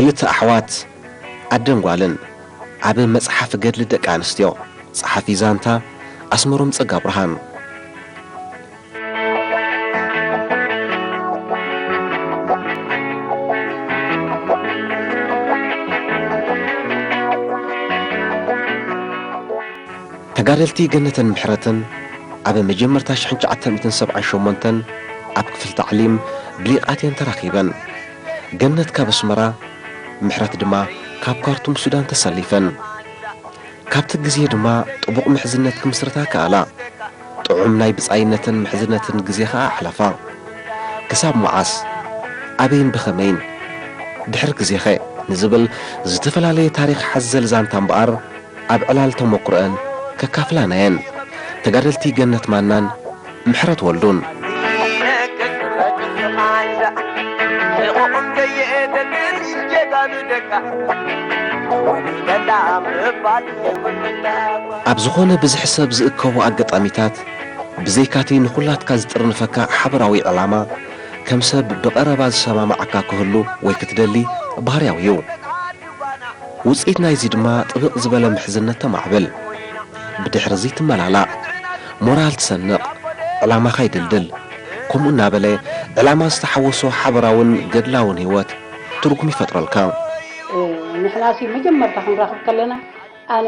ክልተ ኣሕዋት ኣደን ጓልን፣ ዓቢ መጽሓፍ ገድሊ ደቂ ኣንስትዮ። ጸሓፊ ዛንታ ኣስመሮም ጸጋብርሃን። ተጋደልቲ ገነትን ምሕረትን ኣብ መጀመርታ ሽሕን ትሽዓተ ሚእትን ሰብዓን ሸሞንተን ኣብ ክፍሊ ታዕሊም ብሊቓት እየን ተራኺበን። ገነት ካብ ኣስመራ፣ ምሕረት ድማ ካብ ካርቱም ሱዳን ተሰሊፈን። ካብቲ ግዜ ድማ ጥቡቕ ምሕዝነት ክምስርታ ከኣላ። ጥዑም ናይ ብጻይነትን ምሕዝነትን ግዜ ኸኣ ኣሕለፋ። ክሳብ መዓስ? ኣበይን ብኸመይን? ድሕሪ ግዜኸ? ንዝብል ዝተፈላለየ ታሪኽ ሓዘል ዛንታ እምበኣር፣ ኣብ ዕላል ተመኩሮአን ከካፍላና እየን። ተጋደልቲ ገነት ማናን ምሕረት ወልዱን። ኣብ ዝኾነ ብዝሒ ሰብ ዝእከቦ ኣጋጣሚታት፣ ብዘይካቲ ንኹላትካ ዝጥርንፈካ ሓበራዊ ዕላማ፣ ከም ሰብ ብቐረባ ዝሰማማዓካ ክህሉ ወይ ክትደሊ ባህርያዊ እዩ። ውጽኢት ናይዚ ድማ ጥብቕ ዝበለ ምሕዝነት ተማዕብል። ብድሕርዚ ትመላላእ፣ ሞራል ትሰንቕ፣ ዕላማኻ ይድልድል። ከምኡ እናበለ ዕላማ ዝተሓወሶ ሓበራውን ገድላውን ህይወት ትርጉም ይፈጥረልካ። ንሕናሲ መጀመርታ ክንራኽብ ከለና ኣነ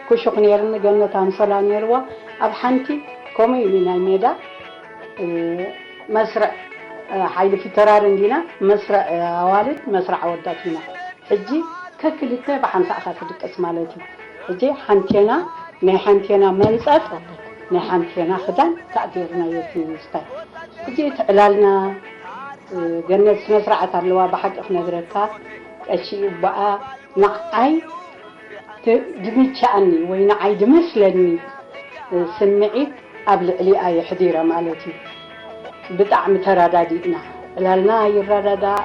ኩሹክ ነይርኒ፣ ገነት ኣንሶላ ነይርዋ። ኣብ ሓንቲ ከምኡ ኢሉ ናይ ሜዳ፣ እ፣ መስርዕ፣ እ፣ ሓይሊ ፊተራሪ እንዲና፣ መስርዕ ኣዋልድ፣ መስርዕ ኣወዳት ኢና። ሕጂ ከክልተ ብሓንሳእ እኻ ትድቅስ ማለት እዩ። ሕጂ ሓንቴና ናይ ሓንቴና መንጸጥ፣ ናይ ሓንቴና ክዳን ተኣቲርናዮ እቲ ስታይ። ሕጂ እቲ ዕላልና፣ እ፣ ገነት ስነ ስርዓት ኣለዋ፣ ብሓቂ ክነግረካ፣ ቀሺ እቦኣ ንዓይ ት-፣ ድምችኣኒ ወይ ንዓይ ድመስለኒ ስምዒት ኣብ ልዕሊኣ የሕዲረ ማለት እዩ። ብጣዕሚ ተራዳዲእና፣ ዕላልና ይረዳዳእ፣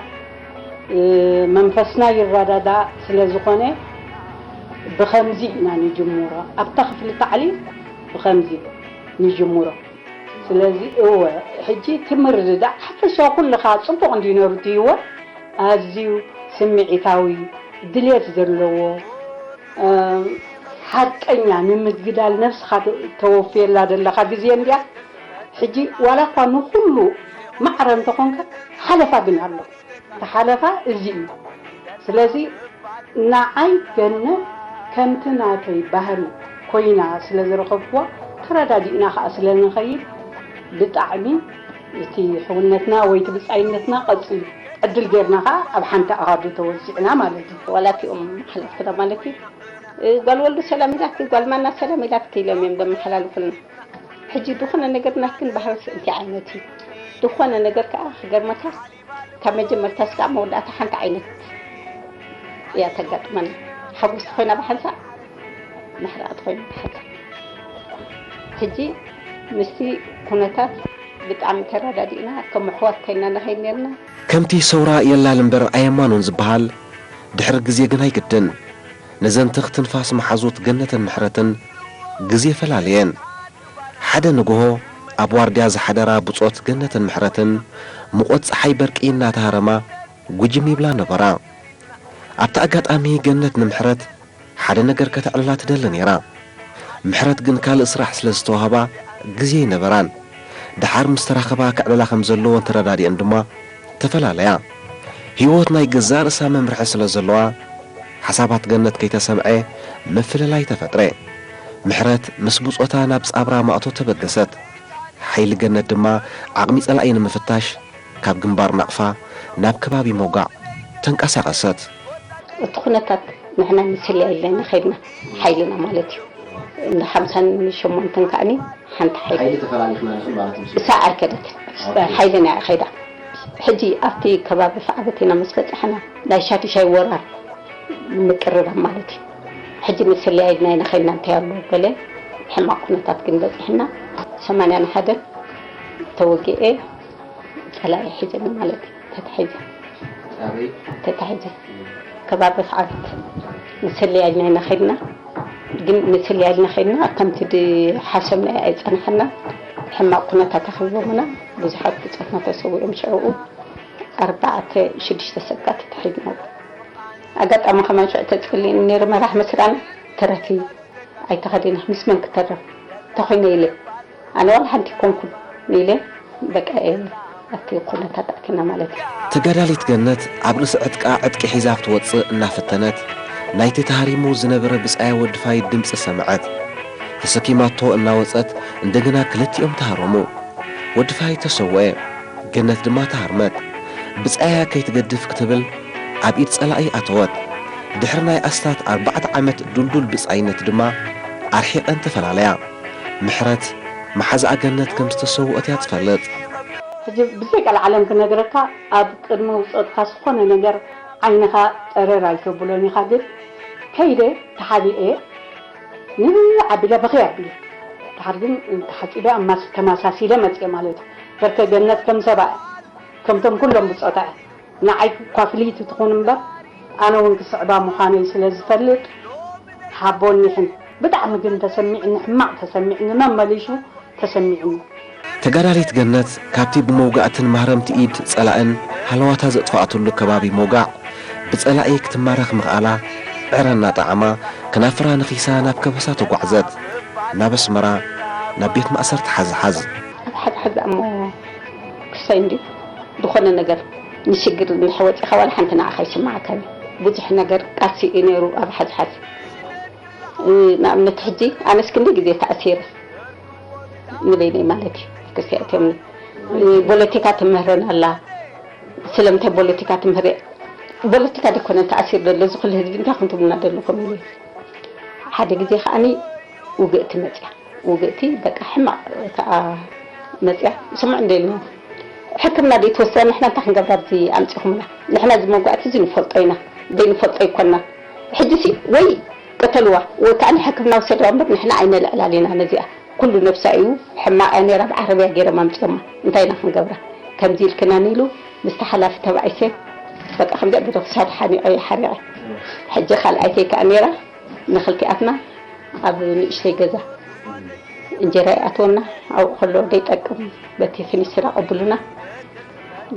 መንፈስና ይረዳዳእ ስለ ዝኾነ ብኸምዚ ኢና ንጅምሮ። ኣብታ ክፍሊ ታዕሊም ብኸምዚ ንጅምሮ። ስለዚ እወ፣ ሕጂ እቲ ምርድዳእ ሓፈሻዊ ኩልኻ ጽቡቕ እንድዩ ነይሩ እቲ ህይወት፣ ኣዝዩ ስምዒታዊ፣ ድሌት ዘለዎ፣ እ፣ ሓቀኛ ንምግዳል ነብስኻ ተ-፣ ተወፍየላ ዘለኻ ግዜ እንድያ። ሕጂ ዋላ እኳ ንኹሉ ማዕረ እንተኾንካ፣ ሓለፋ ግን ኣሎ። እቲ ሓለፋ እዚ እዩ። ስለዚ ንዓይ ገነት ከምቲ ናተይ ባህሪ ኮይና ስለ ዝረኸብኩዋ፣ ተረዳዲእና ኸኣ ስለ ንኸይድ፣ ብጣዕሚ እቲ ሕውነትና ወይ እቲ ብጻይነትና ቀጺሉ። ዕድል ጌርና ኸኣ ኣብ ሓንቲ ኣሃዱ ተወዚዕና ማለት እዩ። ዋላ እቲኦም ሓለፍትና ማለት እዩ፣ እ፣ ጓል ወልዱ ሰላም ኢላትኪ፣ ጓል ማና ሰላም ኢላትኪ ኢሎም እዮም ዘመሓላልፉልና። ሕጂ ዝኾነ ነገር ናትክን ባህርስ እንታይ ዓይነት እዩ? ዝኾነ ነገር ከኣ ክገርመካ፣ ካብ መጀመርታ እስካብ መወዳእታ ሓንቲ ዓይነት እያ ተጋጥመና። ሓጎስ ተኾይና ብሓንሳእ፣ መሕረቕቲ ኮይና ብሓንሳእ። ሕጂ ምስቲ ኩነታት ብጣዕሚ ተረዳዲእና፣ ከም ኣሕዋት ኮይና ንኸይድ ኔርና። ከምቲ ሰውራ የላል እምበር ኣየማኑን ዝበሃል፣ ድሕሪ ግዜ ግን ኣይግድን። ነዘን ትኽ ትንፋስ መሓዙት ገነትን ምሕረትን ግዜ ፈላልየን። ሓደ ንግሆ ኣብ ዋርድያ ዝሓደራ ብጾት ገነትን ምሕረትን፣ ሙቐት ጸሓይ በርቂ እናተሃረማ ጉጅም ይብላ ነበራ። ኣብቲ ኣጋጣሚ ገነት ንምሕረት ሓደ ነገር ከተዕልላ ትደሊ ነይራ። ምሕረት ግን ካልእ ስራሕ ስለ ዝተዋህባ ግዜ ኣይነበራን። ደሓር ምስ ተራኸባ ከዕልላ ከም ዘለወን ተረዳዲአን ድማ ተፈላለያ። ህይወት ናይ ገዛእ ርእሳ መምርሒ ስለ ዘለዋ፣ ሓሳባት ገነት ከይተሰምዐ ምፍልላይ ተፈጥረ። ምሕረት ምስ ብጾታ ናብ ጻብራ ማእቶ ተበገሰት። ሓይሊ ገነት ድማ ዓቕሚ ጸላኢ ንምፍታሽ ካብ ግንባር ናቕፋ ናብ ከባቢ ሞጋዕ ተንቀሳቐሰት። እቲ ኩነታት ንሕና ንስለያ ኢልና ከይድና፣ ሓይልና ማለት እዩ። እንዳ ሓምሳን ሸሞንተን ከኣኒ ሓንቲ ሓይሊ ሓይሊ ተፈላሊኽና ንኽን ማለት እዩ። እሳ ኣይከደትን። ኦኬ። ሓይልና እያ ከይዳ። ሕጂ ኣብቲ ከባቢ ፍዓበት ኢና ምስ በጻሕና፣ ናይ ሻዱሻይ ወራር ምቅርራብ ማለት እዩ። ሕጂ ንስለያ ኢልና ኢና ከይድና፣ እንታይ ኣሎ ገለ ሕማቕ ኩነታት ግን በጺሕና፣ ሰማንያን ሓደን ተወጊኤ ጸላኢ ሒዘኒ ማለት እዩ። ተታሒዘ። ኣበይ? ተታሒዘ። ከባቢ ፍዓበት። ንስለያ ኢልና ኢና ከይድና። ግን ንስለያ ኢልና ከይድና፣ ከምቲ ዝሓሰብናዮ ኣይጸንሐና። ሕማቕ ኩነታት ኣኽቢቦምና። ብዙሓት ብጾትና ተሰዊኦም ሽዕኡ። ኣርባዕተ፣ ሽዱሽተ ሰብ ከኣ ተታሒዝና። ኣጋጣሚ ከማን ሽዑ ተጸሊኒ ነይሩ መራሕ መስራን ተረፊ ኣይተኸዲነ ምስ መን ክተረፍ ተኾይነ ኢለ ኣነ ዋላ ሓንቲ ኮንኩን ኢለ በቃ እየ ኣብቲ ኩነታት ኣቲና ማለት እዩ። ተጋዳሊት ገነት ኣብ ርእሲ ዕጥቃ ዕጥቂ ሒዛ ክትወጽእ እናፈተነት ናይቲ ተሃሪሙ ዝነበረ ብጻያ ወዲ ፋይድ ድምጺ ሰምዐት። ተሰኪማቶ እናወጸት እንደገና ክልቲኦም ተሃረሙ። ወዲ ፋይድ ተሰወኤ። ገነት ድማ ተሃርመት። ብጻያ ከይትገድፍ ክትብል ኣብ ኢድ ጸላኢ ኣተወት። ድሕሪ ናይ ኣስታት ኣርባዕተ ዓመት ዱልዱል ብጻይነት ድማ ኣርሒቐን ተፈላለያ። ምሕረት መሓዛኣ ገነት ከም ዝተሰወአት እያ ትፈልጥ። ሕጂ ብዘይ ቀልዓለም ክነግረካ ኣብ ቅድሚ ውፅኦትካ ዝኾነ ነገር ዓይንኻ ጠረር ኣይተብሎን ኢኻ ግን ከይደ ተሓቢኤ ንብዕ ኣቢለ በኺ ኣቢለ ድሓር ግን ተሓፂበ ኣብ ማስ ተማሳሲለ መፅየ ማለት እዩ በርከ ገነት ከም ሰብኣ ከምቶም ኩሎም ብፆታ እያ ንዓይ እኳ ፍልይቲ ትኹን እምበር ኣነ እውን ክስዕባ ምዃነይ ስለ ዝፈልጥ ሓቦ እኒሕን ብጣዕሚ ግን ተሰሚዕኒ ሕማቕ ተሰሚዕኒ መመሊሹ ተሰሚዕኒ። ተጋዳሊት ገነት ካብቲ ብመውጋእትን ማህረምቲ ኢድ ጸላእን ሃለዋታ ዘጥፍኣትሉ ከባቢ ሞጋዕ ብጸላኢ ክትማረኽ ምኽኣላ ዕረ እናጠዓማ ክናፍራ ነኺሳ ናብ ከበሳ ተጓዕዘት። ናብ ኣስመራ ናብ ቤት ማእሰርቲ ሓዝሓዝ። ኣብ ሓዝሓዝ እሞ ክሳይ እንድዩ ዝኾነ ነገር ንሽግር እንድሕር ወፂእኻ ዋላ ሓንቲ ንዓኻ ኣይስምዓካን እዩ። ብዙሕ ነገር ቃልሲ እዩ ነይሩ ኣብ ሓዝሓዝ። ንኣብነት ሕጂ ኣነስ ክንደይ ግዜ ተኣሲረ ንበይነይ ማለት እዩ ክሲ ኣእትዮምኒ ፖለቲካ ትምህረን ኣላ ስለምንታይ ፖለቲካ ትምህር ፖለቲካ ደይኮነ ተኣሲር ዘሎ እዚ ኩሉ ህዝቢ እንታይ ኩን ትብሉና ዘለኹም ኢለ ሓደ ግዜ ከዓኒ ውግእቲ መፅያ ውግእቲ በቃ ሕማቕ ከኣ መፅያ ስሙዕ እንደ ኢልና ሕክምና ደይትወስዳ ንሕና እንታይ ክንገብር ኣብዚ ኣምፂኹምና ንሕና እዚ መጓእቲ እዚ ንፈልጦ ኢና ዘይንፈልጦ ኣይኮንና ሕጂሲ ወይ ቅተልዋ ወይ ከዓ ንሕክምና ውሰድዋ እምበር ንሕና ኣይነልዕላል ኢና ነዚኣ ኩሉ ነብሳ እዩ ሕማቕ እያ ነይራ ብዓረብያ ገይሮም ኣምፂኦማ እንታይ ኢና ክንገብራ ከምዚ ኢልክናኒ ኢሉ ምስቲ ሓላፊ ተባዒሰ በቃ ከምዚኣ ብዶ ክሳድ ሓኒቐ እየ ሓሪቐ ሕጂ ካልኣይተይ ከዓ ነይራ ንኽልቲኣትና ኣብ ንእሽተይ ገዛ እንጀራ ይኣትወና ኣብኡ ከሎ ደይጠቅም በቲ ፊኒስትራ ቀብሉና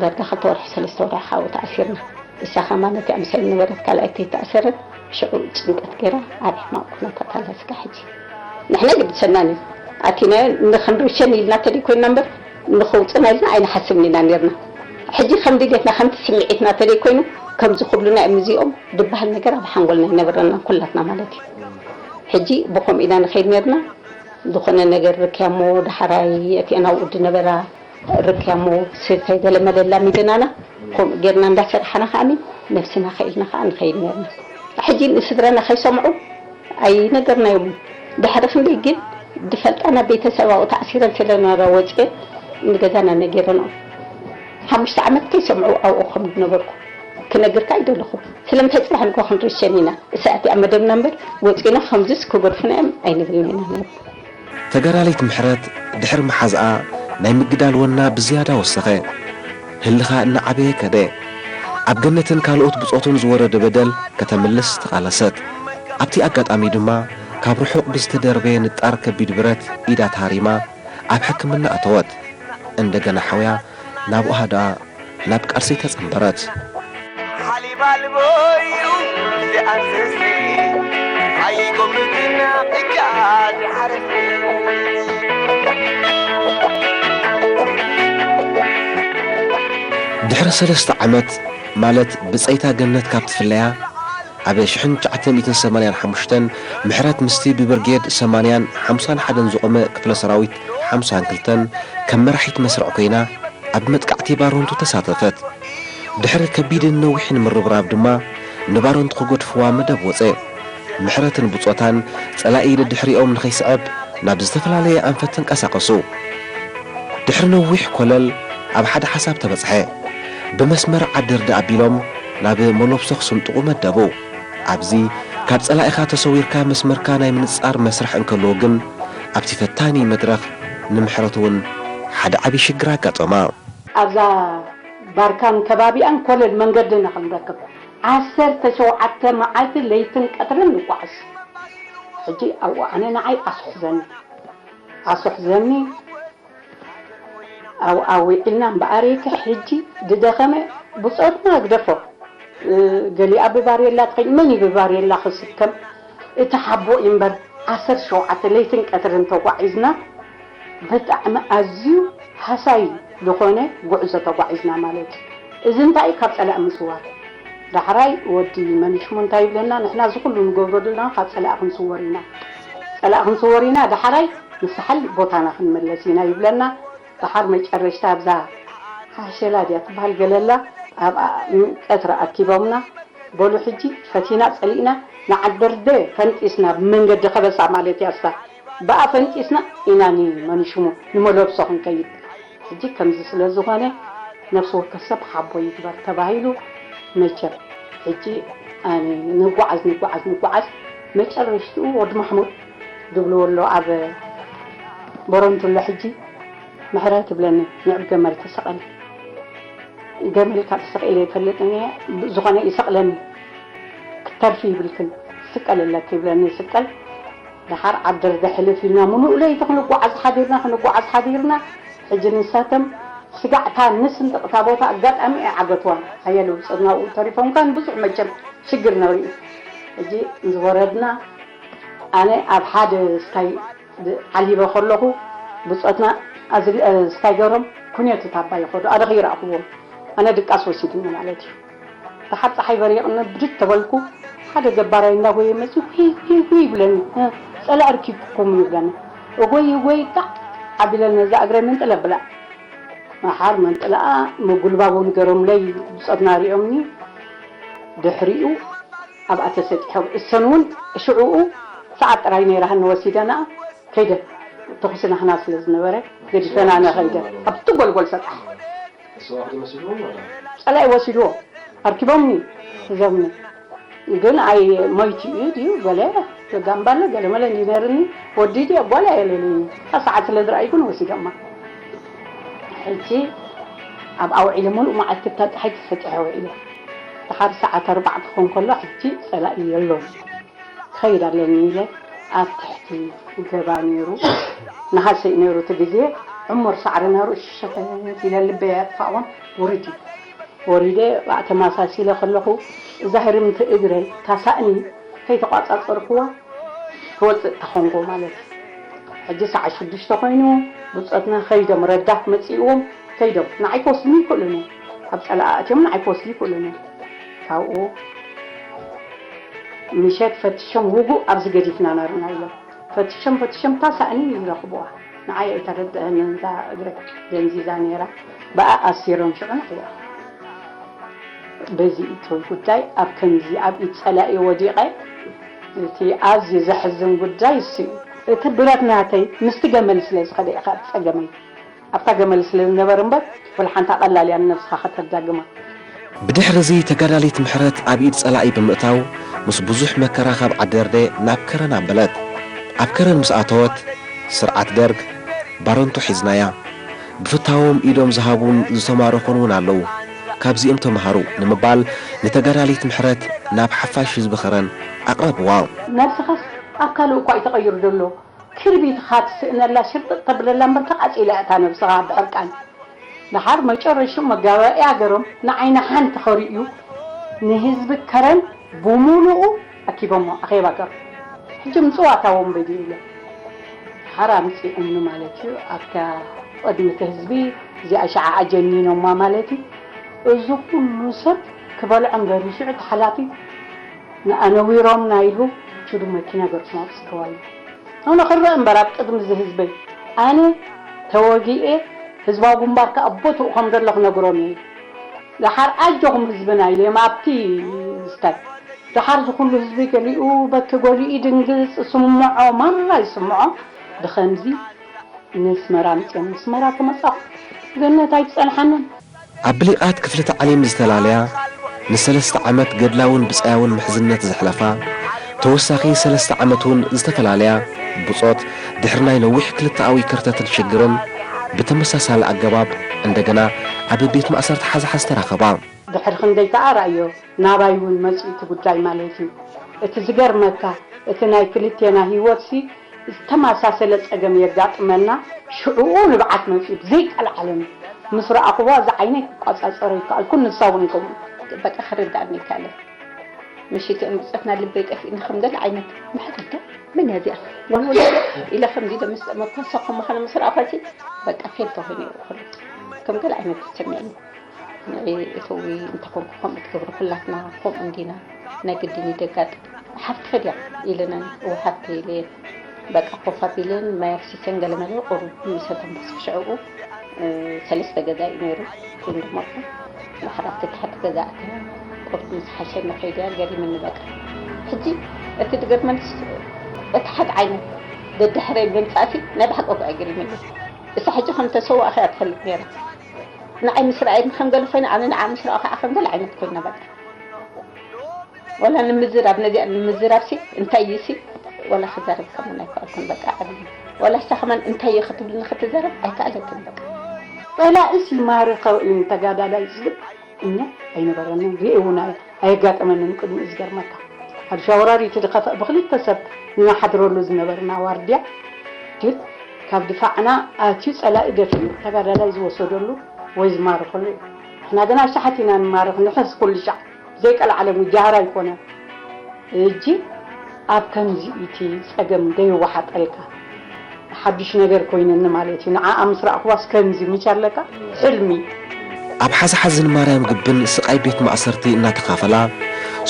ዳርጋ ክልተ ወርሒ ሰለስተ ወርሒ ካብኡ ተኣሲርና እሳ ከማን ነቲኣ ምሳይ ዝነበረት ካልኣይተይ ተኣሰረት ሽዑ ጭንቀት ገይራ ኣብ ሕማቕ ኩነታት ኣላ ስጋዕ ሕጂ ንሕና ግድሰናን እዩ ኣቲናዮ ንኽንርሸን ኢልና ተደይኮይንና እምበር ንኸውፅና ኢልና ኣይንሓስብን ኢና ነርና ሕጂ ከም ድሌትና ከምቲ ስምዒትና ተደይኮይኑ ከምዚ ክብሉና እዮም እዚኦም ድበሃል ነገር ኣብ ሓንጎልና ኣይነበረናን ኩላትና ማለት እዩ ሕጂ ብኸምኡ ኢና ንኸይድ ነርና ዝኾነ ነገር ርክያሞ ደሓራይ እቲ ናብኡ ድነበራ ርክያሞ ስታይ ገለ መለላ ሚደናና ከምኡ ጌርና እንዳሰራሓና ከዓኒ ነብስና ከኢልና ከዓ ንኸይድ ነርና ሕጂ ንስድራና ከይሰምዑ ኣይነገርናዮም ድሕሪ ክንደይ ግን ድፈልጣ ናብ ቤተሰብ ኣብኡ ተኣሲረን ስለነበራ ወፅኤ ንገዛና ነጊረንኦም ሓሙሽተ ዓመት ከይሰምዑ ኣብኡ ከም ዝነበርኩ ክነግርካ ኣይደለኹ ስለምንታይ ፅባሕ ንጎ ክንርሸን ኢና እሳ እቲኣ መደብና እምበር ወፂና ከምዚስ ክገድፉና እዮም ኣይንብልን ኢና ነይሩ ተጋዳሊት ምሕረት ድሕሪ መሓዝኣ ናይ ምግዳል ወና ብዝያዳ ወሰኸ ህልኻ እናዓበየ ከደ ኣብ ገነትን ካልኦት ብፆቱን ዝወረደ በደል ከተምልስ ተቓለሰት ኣብቲ ኣጋጣሚ ድማ ካብ ርሑቕ ብዝተደርበየ ንጣር ከቢድ ብረት ኢዳ ተሃሪማ ኣብ ሕክምና ኣተወት እንደገና ሓውያ ናብ ኡሃዳ ናብ ቃልሲ ተጸንበረት። ሓሊብ ኣልቦ እዩ ዝኣዝዝ ኣይጎምትን እካ ዝሓርስ ድሕሪ ሰለስተ ዓመት ማለት ብጸይታ ገነት ካብ ትፍለያ ኣብ ሽሕን ትሽዓተ ሚእትን ሰማንያን ሓሙሽተን ምሕረት ምስቲ ብብርጌድ ሰማንያን ሓምሳን ሓደን ዝቖመ ክፍለ ሰራዊት ሓምሳን ክልተን ከም መራሒት መስርዕ ኮይና ኣብ መጥቃዕቲ ባሮንቱ ተሳተፈት። ድሕሪ ከቢድን ነዊሕን ምርብራብ ድማ ንባሮንቱ ክገድፍዋ መደብ ወጸ። ምሕረትን ብጾታን ጸላኢ ደድሕሪኦም ንኸይስዕብ ናብ ዝተፈላለየ ኣንፈት ተንቀሳቐሱ። ድሕሪ ነዊሕ ኮለል ኣብ ሓደ ሓሳብ ተበጽሐ። ብመስመር ዓዲ ርዳ ኣቢሎም ናብ መሎብሶ ክስንጥቑ መደቡ። ኣብዚ ካብ ጸላኢኻ ተሰዊርካ መስመርካ ናይ ምንጻር መስርሕ እንከሎ ግን ኣብቲ ፈታኒ መድረኽ ንምሕረት እውን ሓደ ዓቢ ሽግር ኣጋጠማ። ኣብዛ ባርካን ከባቢኣን ኮለል መንገዲ ንኽንረክብ ዓሰርተ ሸውዓተ መዓልቲ ለይትን ቀትርን ንጓዓዝ። ሕጂ ኣብኡ ኣነ ንዓይ ኣስሕዘኒ ኣስሕዘኒ ኣብኣ ዊዒልና እምበኣር ኢልካ ሕጂ ዝደኸመ ብጾትና ግደፎ ገሊኣ ብባሬላ ትኸይድ። መን እዩ ብባሬላ ክስከም? እቲ ሓቦ እዩ እምበር። ዓሰርተ ሸውዓተ ለይትን ቀትርን ተጓዒዝና። ብጣዕሚ ኣዝዩ ሃሳይ ዝኾነ ጉዕዞ ተጓዒዝና ማለት እዩ። እዚ እንታይ እዩ? ካብ ጸላኢ ምስዋር። ዳሕራይ ወዲ መኒሽሙ እንታይ ይብለና? ንሕና እዚ ኩሉ ንገብሮ ዘለና ካብ ጸላኢ ክንስወር ኢና። ጸላኢ ክንስወር ኢና፣ ዳሕራይ ንሳሕል ቦታና ክንመለስ ኢና ይብለና። ደሓር መጨረሽታ ኣብዛ ሓሸላ ድያ ትበሃል ገለላ ኣብኣ ቀትሪ ኣኪቦምና። በሉ ሕጂ ፈቲና ጸሊእና ንዓደርደ ፈንጢስና፣ ብመንገዲ ከበሳ ማለት እያ እሳ። ብኣ ፈንጢስና ኢና ንመንሽሙ ንመለብሶ ክንከይድ። ሕጂ ከምዚ ስለ ዝኾነ ነፍሲ ወከፍ ሰብ ሓቦ ይግበር ተባሂሉ። መቸም ሕጂ ኣነ ንጓዓዝ ንጓዓዝ ንጓዓዝ፣ መጨረሽትኡ ወዲ ማሕሙድ ድብልዎ ኣሎ ኣብ ቦረንቱሎ። ሕጂ ምሕረት ትብለኒ፣ ንዕብ ገመል ተሰቐሊ። ገመል ካብ ተሰቒለ ይፈልጥን እየ፣ ዝኾነ ይሰቕለኒ። ክትተርፊ ይብልክን፣ ትስቀል ኣለኪ ይብለኒ፣ ይስቀል። ደሓር ዓደር ዘሕልፍ ኢልና ምሉእ ለይቲ ክንጓዓዝ ሓዲርና፣ ክንጓዓዝ ሓዲርና። ሕጂ ንሳቶም ስጋዕታ ንስንጥቕታ ቦታ ኣጋጣሚ ኣይዓገትዋን። ሓያሎ ብጾትና ኣብኡ ተሪፎም፣ ካን ብዙሕ መቸም ሽግር ነሪኡ። ሕጂ ዝወረድና፣ ኣነ ኣብ ሓደ ስታይ ዓሊበ ከለኹ፣ ብጾትና ኣዝል-፣ እ፣ ስታይ ገሮም ኩኔቱ ታባ ይኸዱ። ኣነ ከይረኣኽዎም፣ ኣነ ድቃስ ወሲዱኒ ማለት እዩ። ደሓር ጸሓይ በሪቕኒ ብድድ ተበልኩ፣ ሓደ ገባራይ እንዳጎየ መጺኡ፣ "ሂ፣ ሂ፣ ሂ" ይብለኒ። "እ፣ ጸላኢ ኣርኪብኩም" ይብለኒ። እጎይ፣ እጎይ፣ ጣዕ ኣቢለ ነዛ እግረይ መንጥለ ብላ። መሓር መንጥለኣ መጉልባቡ ንገሮምለይ ብጾትና ሪኦምኒ። ድሕሪኡ ኣብኣ ተሰጢሖም። እሰን እውን ሽዑኡ ሰዓት ጥራይ ነይራ፣ ሃኒ ወሲደና ከይደ። ተኹሲ ናህና ስለ ዝነበረ ገዲፈና ኣነ ከይደ። ኣብቲ ጎልጎል ሰጣሕ ጸላኢ ወሲድዎ። ኣርኪቦምኒ፣ ሒዞምኒ። ግን ኣይ ሞይቱ እዩ ድዩ ገለ፣ ጋምባለ ገለ መለ እንዲ ነርኒ። ወዲ ድዩ ጓል ኣየለኒ። እታ ሰዓት ስለ ዝረኣዩ ግን ወሲዶማ። ሕጂ ኣብ ኣውዒለ ሙሉእ መዓልቲ እታ ጸሓይ ተሰጢሐ ውዒለ። ደሓር ሰዓት ኣርባዕተ ክኾን ከሎ ሕጂ ጸላኢ የሎን። ክኸይድ ኣለኒ ኢለ ኣብ ትሕቲ ገባ ነይሩ። ነሃሰ እዩ ነይሩ እቲ ግዜ። ዕሙር ሳዕሪ ነይሩ። ሸተት ኢለ ልበይ ኣጥፋእዎን ውርድ እዩ። ወሪደ ብኣ ተማሳሲለ ከለኹ፣ እዛ ህርምቲ እግረይ፣ እታ ሳእኒ ከይተቋጻጸርኩዋ ክወጽእ ተኾንኩ ማለት እዩ። ሕጂ ሰዓት ሽዱሽተ ኮይኑ፣ ብጾትና ከይዶም፣ ረዳት መጺእዎም ከይዶም፣ ንዓይ ክወስዱኒ ይክእሉን እዮም። ኣብ ጸላኢ ኣእትዮም ንዓይ ክወስዱ ይክእሉን እዮም። ካብኡ ምሸት ፈትሾም፣ ውጉእ ኣብዚ ገዲፍና ነርና ኢሎም። ፈትሾም፣ ፈትሾም፣ እታ ሳእኒ ይረኽብዋ። ንዓይ ኣይተረድአንን እዛ እግረ ደንዚዛ ነይራ። ብኣ ኣሲሮም ሽዑ ንዕያ። በዚ እቲ ጉዳይ ኣብ ከምዚ ኣብ ኢድ ጸላኢ ወዲቐ። እቲ ኣዝዩ ዘሕዝን ጉዳይ እሱ እዩ። እቲ ብረት ናተይ ምስቲ ገመል ስለ ዝኸደ ኢኻ ጸገመይ። ኣብታ ገመል ስለ ዝነበር እምበር፣ ወላ ሓንታ ቀላል እያ ንነብስኻ ከተዳግማ። ብድሕሪ እዚ ተጋዳሊት ምሕረት ኣብ ኢድ ጸላኢ ብምእታው፣ ምስ ብዙሕ መከራ ካብ ዓደርዴ ናብ ከረን ኣበለት። ኣብ ከረን ምስ ኣተወት፣ ስርዓት ደርግ ባረንቱ ሒዝናያ። ብፍታዎም ኢዶም ዝሃቡን ዝተማረኹን እውን ኣለዉ። ካብዚኦም ተምሃሩ ንምባል ንተጋዳሊት ምሕረት ናብ ሓፋሽ ህዝቢ ከረን ኣቕረብዋ። ነብስኻስ ኣብ ካልእ እኳ እዩ ተቐይሩ ዘሎ። ክርቢትኻ ትስእነላ ሽርጥጥ ተብለላ እምበር ተቓጺላ እታ ነብስኻ ብዕርቃን። ደሓር መጨረሽኡ መጋባእያ ገሮም ንዓይና ሓንቲ ከርእዩ ንህዝቢ ከረን ብሙሉኡ ኣኪቦሞ ኣኼባ ገሮም። ሕጂ ምጽዋ እታ ወንበዴ ኢሎም። ደሓር ኣምጺኦምኒ ማለት እዩ። ኣብታ ቅድሚ እቲ ህዝቢ እዚኣ ሸዓ ኣጀኒኖማ ማለት እዩ። እዚ ኩሉ ሰብ ክበልዖም ገሪሹ እቲ ሓላፊ ንኣነዊሮምና ኢሉ ችዱ መኪና ገርኩም ኣውጽእዋ ኢሉ። ኣነ ክረአ እምበር ኣብ ቅድሚ እዚ ህዝበይ ኣነ ተወጊኤ ህዝባዊ ግንባር ከኣ ቦትኡ ከም ዘሎ ክነግሮም እየ። ደሓር ኣጆኹም ህዝብና ኢለ ኣብቲ ስታይ። ደሓር ዝኹሉ ህዝቢ ገሊኡ በኪ፣ ገሊኡ ይድንግጽ፣ ይስምዖ፣ ማራ ይስምዖ። ብኸምዚ ነስመራ ኣምጺኦም ነስመራ ተመጻኹ። ገነት ኣይትጸንሓንን። ኣብ ብሊቓት ክፍልተ ዓሌም ዝተላለያ፣ ንሰለስተ ዓመት ገድላውን ብጻያውን ምሕዝነት ዘሕለፋ፣ ተወሳኺ ሰለስተ ዓመት እውን ዝተፈላለያ፣ ብጾት፣ ድሕሪ ናይ ነዊሕ ክልተኣዊ ከርተትን ሽግርን፣ ብተመሳሳሊ ኣገባብ እንደገና ኣብ ቤት ማእሰርቲ ሓዝሓዝ ተራኸባ። ድሕሪ ክንደይ ከኣ ርኣዮ፣ ናባይ እውን መጺኡ እቲ ጉዳይ ማለት እዩ። እቲ ዝገርመካ፣ እቲ ናይ ክልቴና ህይወትሲ ዝተመሳሰለ ጸገም የጋጥመና፣ ሽዕኡ ንብዓት መጺኡ ብዘይቀልዓለም ምስ ረኣኽዋ፣ እዚ ዓይነይ ክቋጻጸሮ ኣይከኣልኩን፣ ንሳ እውን ከምኡ። በቃ ክርዳእኒ ኣይከኣለን። ምሽት እምብፀትና ልበይ ጠፊእኒ ከም ገለ ዓይነት ምሕረት ዶ መን እያ እዚኣ? ዋን ወለደ ኢለ ከምዚ ኢለ ምስ ጠመኳ ንሳ ከም ምዃና ምስ ረኣኳሲ በቃ ፌል ተኾይነ ይውክሉ ከም ገለ ዓይነት ተሰሚዕኒ። ንዒ እተዊ እንተኾንኩ ከምኡ ትገብሩ ኩላትና ከምኡ እንዲና ናይ ግድን ይደጋጥ ሓፍቲ ፈድያ ኢለናን እወ ሓፍቲ ኢለየን በቃ ኮፍ ኣቢለን ማይ ኣፍሲሰን ገለ መለ ቁሩብ ምሰተን በስክ ሽዕኡ ሰለስተ ገዛ እዩ ነይሩ። ግን ድማ ሓራፍቲ ትሕቲ ገዛ ኣተያ ቁርብ ምስ ሓሸ ንኸይድ እያ ገሪምኒ በቃ። ሕጂ እቲ ድገርመንስ እቲ ሓደ ዓይነት ደድሕረይ ምምፃእሲ ናይ ብሓቂ እኮ ኣይገሪምኒ። እሳ ሕጂ ከም ተሰዋእኸ እያ ትፈልጥ ነይራ። ንዓይ ምስ ረኣየትኒ ከም ገለ ኮይና ኣነ ንዓ ምስ ረኣኹ ከዓ ከም ገለ ዓይነት ኮይና በቃ። ወላ ንምዝራብ ነዚኣ ንምዝራብ ሲ እንታይ እዩ ሲ ወላ ክዛረብ ከምኡ ኣይከኣልኩን በቃ። ወላ እሳ ከማን እንታይ እዩ ክትብልኒ ክትዛረብ ኣይከኣለትን በቃ። ጸላኢስ ይማርኸው እዩ ንተጋዳላይ ዝብል እምነት ኣይነበረንን፣ ሪኤ እውን ኣየ- ኣየጋጠመንን። ቅድሚኡ ዝገርመካ፣ ኣብ ሻውራሪት ዝኸፍእ ብክልተ ሰብ እናሓድረሉ ዝነበርና ዋርድያ ግን ካብ ድፋዕና ኣትዩ ጸላኢ ደፊኡ ተጋዳላይ ዝወሰደሉ ወይ ዝማርኸሉ እዩ። ንሕና ግን ኣሻሓት ኢና ንማርኽ፣ ንሕዝ ኩሉ ሻዕ ዘይቀልዓለም ጃህራ ኣይኮነን። እጂ ኣብ ከምዚ እቲ ጸገም ደይወሓጠልካ ሓድሽ ነገር ኮይነኒ ማለት እዩ። ንዓኣ ምስ ረኣኽዋስ ከምዚ ምቻለካ ሕልሚ። ኣብ ሓዝሓዝን ማርያም ግብን ስቓይ ቤት ማእሰርቲ እናተኻፈላ፣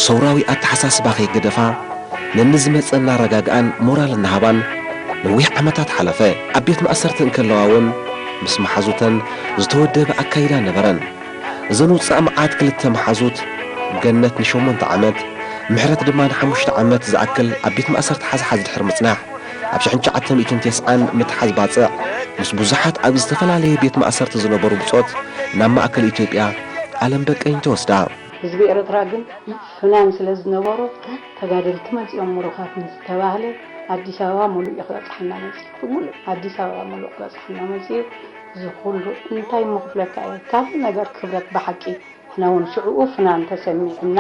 ሰውራዊ ኣተሓሳስባ ከይገደፋ፣ ነንዝመጸ እናረጋግኣን ሞራል እናሃባን ነዊሕ ዓመታት ሓለፈ። ኣብ ቤት ማእሰርቲ እንከለዋ እውን ምስ መሓዙተን ዝተወደበ ኣካይዳ ነበረን። እዘን ውጻእ መዓት ክልተ መሓዙት፣ ገነት ንሸሞንተ ዓመት፣ ምሕረት ድማ ንሓሙሽተ ዓመት ዝኣክል ኣብ ቤት ማእሰርቲ ሓዝሓዝ ድሕሪ ምጽናሕ፣ ኣብ ሽሕን ትሽዓተ ሚእትን ተስዓን ምትሓዝ ባጽዕ፣ ምስ ብዙሓት ኣብ ዝተፈላለየ ቤት ማእሰርቲ ዝነበሩ ብጾት ናብ ማእከል ኢትዮጵያ ኣለም በቀኝ ተወስዳ። ህዝቢ ኤርትራ ግን ፍናን ስለ ዝነበሮ፣ ተጋደልቲ መጺኦም ምሩኻት ምስ ተባህለ፣ ኣዲስ ኣበባ ሙሉእ እዩ ክበጽሓና መጺኡ። ብሙሉእ ኣዲስ ኣበባ ሙሉእ ክበጽሓና መጺኡ። እዚ ኩሉ እንታይ ምኽፍለካ እየ? ካልእ ነገር ክብረት ብሓቂ ንሕና እውን ሽዕኡ ፍናን ተሰሚዕና፣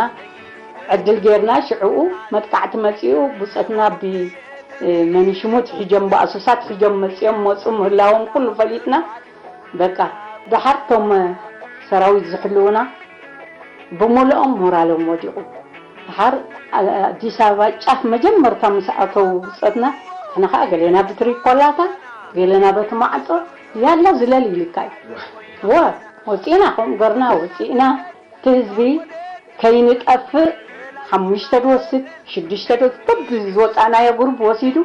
ዕድል ጌርና ሽዕኡ መጥቃዕቲ መጺኡ፣ ብጾትና ብ-፣ መኒሽሙ ትሒዞም፣ ብኣሶሳ ትሒዞም መጺኦም፣ መጹ ምህላዎም ኩሉ ፈሊጥና፣ በቃ፣ ደሓር እቶም ሰራዊት ዝሕልውና ብምልኦም ሞራሎም ወዲቑ። ደሓር ኣዲስ ኣበባ ጫፍ መጀመርታ ምስ ኣተው ብጾትና፣ ንሕና ኸኣ ገሌና ብትሪኮላታ፣ ገሌና በቲ ማዕጾ፣ ያላ ዝለል ኢልካ እዩ። ወ-፣ ወጺእና፣ ከምኡ ገርና ወጺእና። እቲ ህዝቢ ከይንጠፍእ ሓሙሽተ ድወስድ፣ ሽዱሽተ ድወስድ፣ በብዝወጻእናዮ ጉሩብ ወሲዱ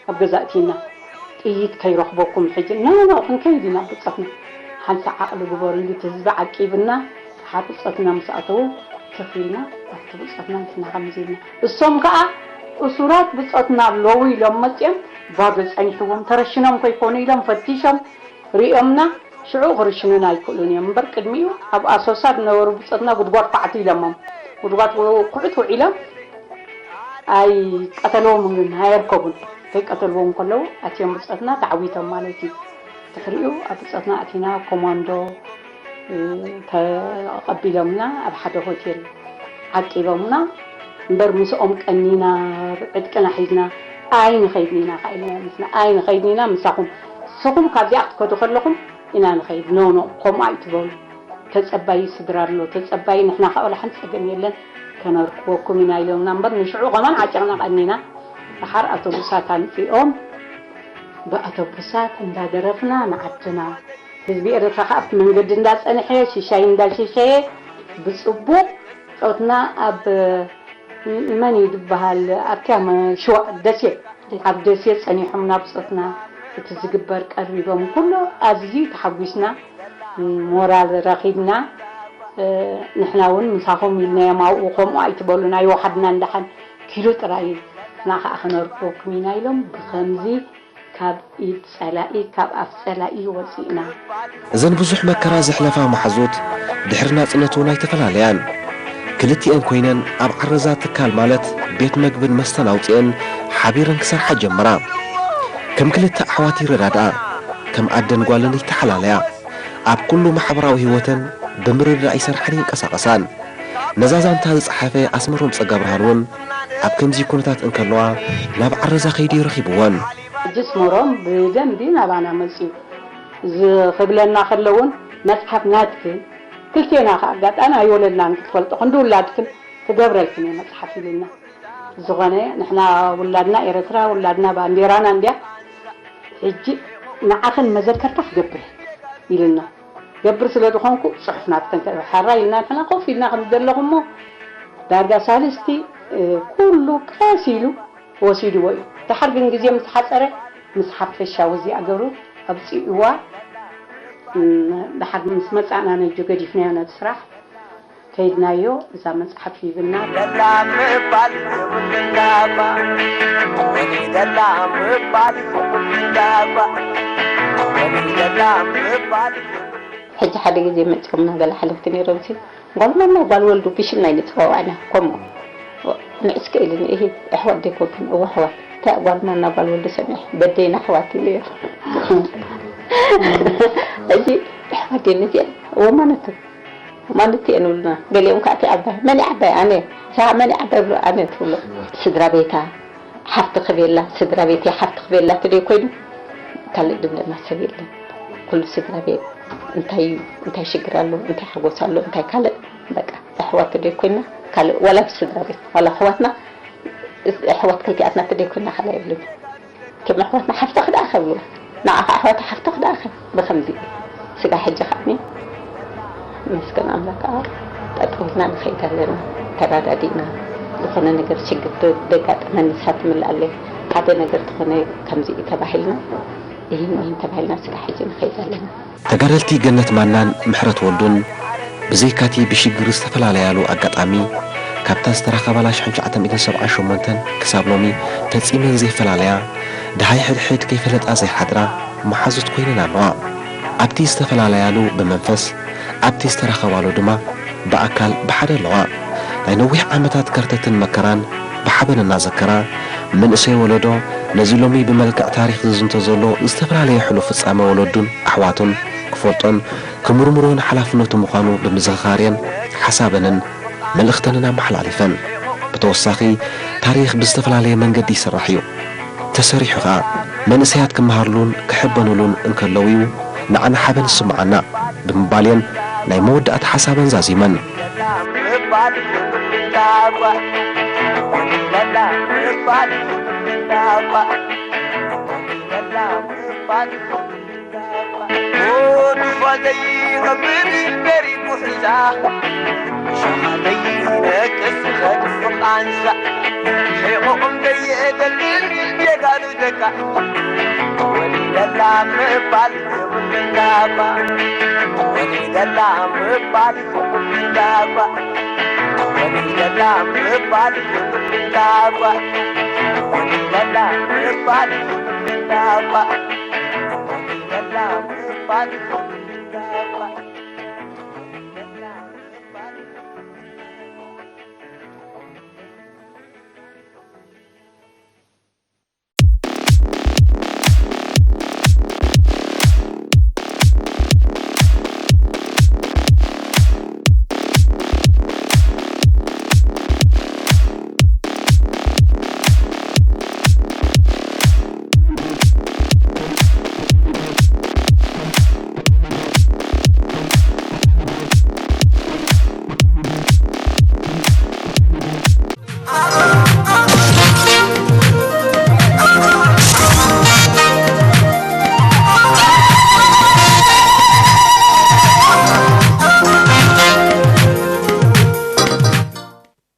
ኣብ ገዛ ኣእቲና። ጥይት ከይረኽበኩም ሕጂ። ኖ፣ ኖ፣ ኖ፣ ክንከይድ ኢና ብጾትና። ሓንሳእ ዓቕሊ ግበሩ ኢሉ እቲ ህዝቢ ዓቂብና፣ ደሓር ብጾትና ምስ ኣተዉ፣ ትኽ ኢልና ኣብቲ ብጾትና ንሕና ከምዚ ኢልና። እሶም ከኣ እሱራት ብጾትና ኣለዉ ኢሎም መጺኦም፣ ባዶ ጸኒሕዎም፣ ተረሽኖም ከይኮኑ ኢሎም ፈቲሾም ሪኦምና፣ ሽዑ ክርሽኑና ኣይክእሉን እዮም እምበር፣ ቅድሚኡ ኣብ ኣሶሳ ዝነበሩ ብጾትና ጉድጓድ ኳዕቲ ኢሎሞም። ጉድጓድ ኩዕት ውዒሎም ኣይቀተልዎምን፣ ግን ኣየርከቡን። ከይቀተልዎም ከለዉ ኣትዮም ብጾትና ተዓዊቶም ማለት እዩ። ድሕሪኡ ኣብ ብጾትና ኣቲና ኮማንዶ፣ እ፣ ተቐቢሎምና ኣብ ሓደ ሆቴል ዓቂቦምና። እምበር ምስኦም ቀኒና ዕጥቅና ሒዝና ኣይንኸይድን ኢና፣ ከ ኢልና ምስና ኣይንኸይድን ኢና፣ ምሳኹም ንስኹም ካብዚኣ ክትከዱ ከለኹም ኢና ንኸይድ። ኖ፣ ኖ፣ ከምኡ ኣይትበሉ። ተጸባዪ ስድራ ኣሎ፣ ተጸባዪ፣ ንሕና ከኣ ወላ ሓንቲ ጸገም የለን፣ ከነርክበኩም ኢና ኢሎምና እምበር፣ ንሽዑ ከማን ዓጢቕና ቀኒና። ደሓር ኣውቶቡሳት ኣምጺኦም፣ ብኣውቶቡሳት እንዳደረፍና ንዓድና። ህዝቢ ኤርትራ ከኣ ኣብቲ መንገዲ እንዳጸንሐ፣ ሽሻይ እንዳሸሸየ፣ ብጽቡቕ ጾትና ኣብ መን እዩ ዝበሃል? ኣብቲያ መ-፣ ሽዋ ደሴ፣ ኣብ ደሴ ጸኒሖም ናብ ጾትና እቲ ዝግበር ቀሪቦም ኩሉ ኣዝዩ ተሓጒስና፣ ሞራል ረኺብና። እ፣ ንሕና እውን ምሳኹም ኢልናዮም ኣብኡ ከምኡ ኣይትበሉን፣ ኣይወሓድናን ደሓን ኪሉ ጥራይ ንሕና ከኣ ክነርክበኩም ኢና ኢሎም ብኸምዚ ካብ ኢድ ጸላኢ፣ ካብ ኣፍ ጸላኢ ወጺእና። እዘን ብዙሕ መከራ ዘሕለፋ መሓዙት ድሕሪ ናጽነት እውን ኣይተፈላለያን። ክልቲኤን ኮይነን ኣብ ዓረዛ ትካል ማለት ቤት መግብን መስተን ኣውጺኤን ሓቢረን ክሰርሓ ጀመራ። ከም ክልተ ኣሕዋት ይረዳድኣ፣ ከም ኣደን ጓልን ይተሓላለያ። ኣብ ኩሉ ማሕበራዊ ህይወተን ብምርድዳእ ይሰርሓን ይንቀሳቐሳን። ነዛ ዛንታ ዝጸሓፈ ኣስመሮም ጸጋብርሃን እውን ኣብ ከምዚ ኩነታት እንከለዋ ናብ ዓረዛ ከይዱ እዩ ረኺብወን። ሕጂ ኣስመሮም ብደንቢ ናባና መጺኡ ዝኽብለና ከሎ እውን መጽሓፍ ናትክን ክልቴና ከኣ ኣጋጣሚ ኣይወለድናን ክትፈልጦ፣ ክንዲ ውላድክን ክገብረልክን እየ መጽሓፍ ኢሉና። ዝኾነ ንሕና ውላድና ኤረትራ፣ ውላድና ባንዴራና እንድያ፣ ሕጂ ንዓኽን መዘከርታ ክገብር እየ ኢሉና። ገብር ስለ ዝኾንኩ ጽሑፍ ናትክን ከ-፣ ሓራይ ኢልና ንሕና ኮፍ ኢልና ከም ዘለኹሞ ዳርጋ ሳልስቲ፣ እ፣ ኩሉ ቀስ ኢሉ ወሲድዎ እዩ። ደሓር ግን ግዜ ምስ ሓጸረ፣ ምስ ሓፈሻዊ እዚኣ ገብሩ ኣውጺእዋ። እም፣ ደሓር ምስ መጻእና ነጆ ገዲፍናዮ ነቲ ስራሕ፣ ከይድናዮ፣ እዛ መጽሓፍ ሂብና። ደላ ምባል የብሉን ዳባ፣ ወኒ ደላ ምባል የብሉን ዳባ፣ ወኒ ደላ ምባል የብሉን። ሕጂ ሓደ ግዜ መጺኦምና ገለ ሓለፍቲ ነይሮም ሲ፣ ጓል ማና ጓል ወልዱ ብሽም ናይ ንጽዋዕ ኢና፣ ከምኡ። ንዕስከ ኢሉኒ፣ እሂ፣ ኣሕዋት ዶ ኣይኮንክን? እወ ኣሕዋት። እንታይ ጓል ማና ጓል ወልዱ ሰሚዐ፣ በደይና ኣሕዋት ኢለዮ። ሕጂ ኣሕዋት ድየን እዚአን? እወ ማነቱ፣ ማነቱ እየን ይብሉና። ገሊኦም ከዓ እቲ ዓባይ፣ መን እዩ ዓባይ? ኣነ። እሳ መን እዩ ዓባይ ብሎ፣ ኣነ ትብሎ። ስድራ ቤታ ሓፍቲ ክቤላ፣ ስድራ ቤተይ ሓፍቲ ክቤላ ትደይ ኮይኑ፣ ካልእ ድብለና ሰብ የለን። ኩሉ ስድራ ቤት እንታይ እዩ፣ እንታይ ሽግር ኣሎ፣ እንታይ ሓጎስ ኣሎ፣ እንታይ ካልእ፣ በቃ፣ ኣሕዋት ትደይ ኮይና፣ ካልእ ዋላ ብስድራ ቤት፣ ዋላ ኣሕዋትና፣ ኣሕዋት ክልቲኣትና ትደይ ኮይና ካልእ የብልን። ከም ኣሕዋትና ሓፍትኺ ደኣ ከብልዋ፣ ንዓኻ ኣሕዋታ ሓፍትኺ ደኣ ከ-፣ ብኸምዚ ስጋ ሕጂ ከዓኒ መስገን ኣምላኽ ከኣ ጠጠው ኢልና ንኸይድ ኣለና። ተረዳዲእና፣ ዝኾነ ነገር ሽግር ደ-፣ ደጋጠመኒ ንሳ ትምልኣለይ፣ ሓደ ነገር ተኾነ ከምዚ እዩ ተባሂልና፣ ይህን ይህን ተባሂልና ስጋ ሕጂ ንኸይድ ኣለና። ተጋደልቲ ገነት ማናን ምሕረት ወልዱን ብዘይካቲ ብሽግር ዝተፈላለያሉ ኣጋጣሚ፣ ካብታ ዝተረኸባላ ሽሕን ትሽዓተ ሚእትን ሰብዓን ሸሞንተን ክሳብ ሎሚ ፈጺመን ዘይፈላለያ፣ ደሃይ ሕድሕድ ከይፈለጣ ዘይሓድራ መሓዙት ኮይነን ኣለዋ። ኣብቲ ዝተፈላለያሉ ብመንፈስ፣ ኣብቲ ዝተረኸባሉ ድማ ብኣካል ብሓደ ኣለዋ። ናይ ነዊሕ ዓመታት ከርተትን መከራን ብሓበን እናዘከራ፣ መንእሰይ ወለዶ ነዚ ሎሚ ብመልክዕ ታሪኽ ዝዝንቶ ዘሎ ዝተፈላለየ ሕሉፍ ፍጻመ ወለዱን ኣሕዋቱን ክፈልጦን ክምርምሮን ሓላፍነቱ ምዃኑ ብምዝኽኻር እየን ሓሳበንን መልእኽተንን ኣመሓላሊፈን። ብተወሳኺ፣ ታሪኽ ብዝተፈላለየ መንገዲ ይስራሕ እዩ። ተሰሪሑ ኸኣ መንእሰያት ክመሃርሉን ክሕበኑሉን እንከለዉ እዩ ንዓና ሓበን ዝስምዓና ብምባል እየን ናይ መወዳእታ ሓሳበን ዛዚመን። ፋዘይ ኸብር ደሪጉ ሒዛ ሻሃደይ ነቅስ ኸድፍ ቃንዛ ሒቑቕም ደየደልን ጀጋኑ ደቃ ወሊደላ ምባል የብሉን ዳባ ወሊደላ ምባል የብሉን ዳባ ወሊደላ ምባል የብሉን ዳባ ወሊደላ ምባል የብሉን ዳባ ወሊደላ ምባል